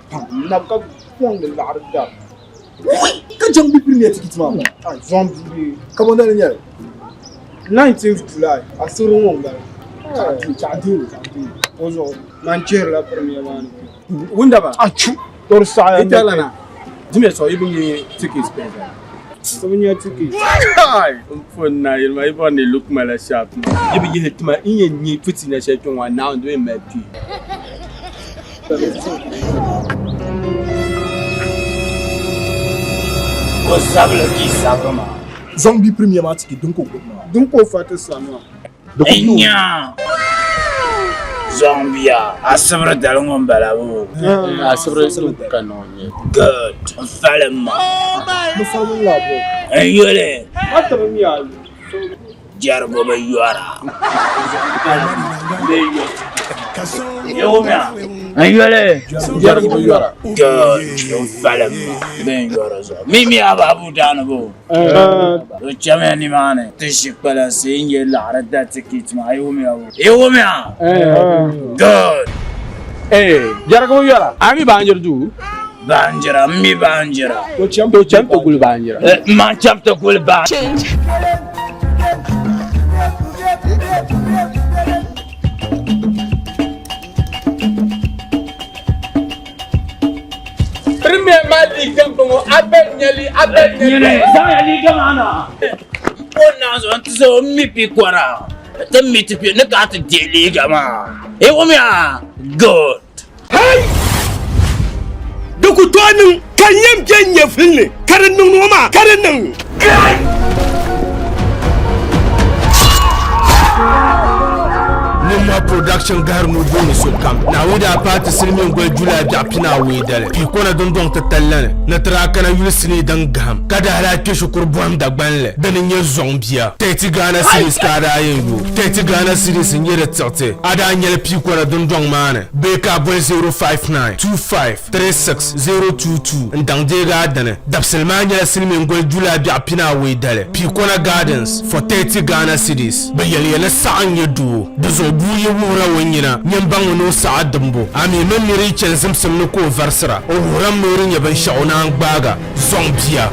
Pam n nabi ka kɔŋdi laɣiri dari. Ka jaŋ bi premier tikiti maa ŋɔ. A zɔŋ bia bee? Ka bɔ dali n-nyɛ li? 19th July, asiri ŋɔ m-bala. Chaɣ deei li, chaɣ deei li. O zuɣu man chihirila premier maa ni kpe. Wundaba. Achu! Tɔri saɣiya Yi tɛrilana, dimiya sɔɣi yi bi nya tickets pɛn zaa. Ti bi nya tickets. Kai! M pun na yɛli ma yi bɔri ni yi lu kuma la sharp maa. Yi bi yihi ti ma n yɛn nya fitina shɛli kpe ŋɔ Naawuni di mi mali kpee. O zabili ka yi sabiri maa. Zaŋ bia premier maa ticket din ka o gbubi maa. Din ka o fa ti sa maa. N nya zɔŋ bia asibiri dali ŋɔ m-bala boo? Asibiri ka noo nyɛ. Good. N falim ma. Ni falim la bɔ? N yuli. A ti bi mi a yuli. Jɛrigu bi yɔra. N yuli. Jɛrigu bi yɔra. Good. N falim ma. Bee n yɔri zuɣu. Mi mi a babu daani boo? O chamiya nimaani ti ʒi kpalansi n-nyɛ laɣiri da tikiti maa. Yi wumya bɔ? Yi wumya? Good. Ee, jɛrigu bi yɔra. A mi baanjiri duu? Baanjira, m mi baanjira. To cham ti guli baanjira. M man cham ti guli baanjira. Premier maa liiga m-bɔŋɔ, a bɛ nya li, a bɛ nya li. Nyini, zaŋya liiga maa na. O naanzu n-ti zaŋ o mi pikɔra ti mi ti pi ni ka a ti deei liiga maa. Yi wumya? Good. Hey! Di ku tooi niŋ ka n yɛn be n nyɛvili ni ka di niŋ ŋɔ maa ka di niŋ. Nimmohi Production gahiri nuu booni sokam. Naawuni daa paai ti silimiin goli July biɛɣu pinaawei dali piikona dundɔŋ titali la ni, ni ti daa kana yuli sinii din gahim ka daa lahi kpe shikuru bɔhim Dagbanli dini n-nyɛ Zɔŋ Bia. 30 Ghana Cedis ka a daa yɛn yo. 30 Ghana Cedis n-nyɛ di tiɣiti. A daa nyɛli piikona dundɔŋ maa ni bee ka a boli 059 25 36 022 n-daŋ deegi a dini. Dabisili maa nyɛla silimiin goli July biɛɣu pinaawei dali, Piikona Gardens, for 30 Ghana cedis. Bɛ yɛliya ni saɣa n-nyɛ doo, di zuɣu bua yi wuhira o nyina, nyin baŋmi ni o saɣa dimbu. A mi mini nir yi chani zimsim ni ka o varisira, o wuhirami ni o di nya binshɛɣu o naan gbaaga. Zɔŋ bia.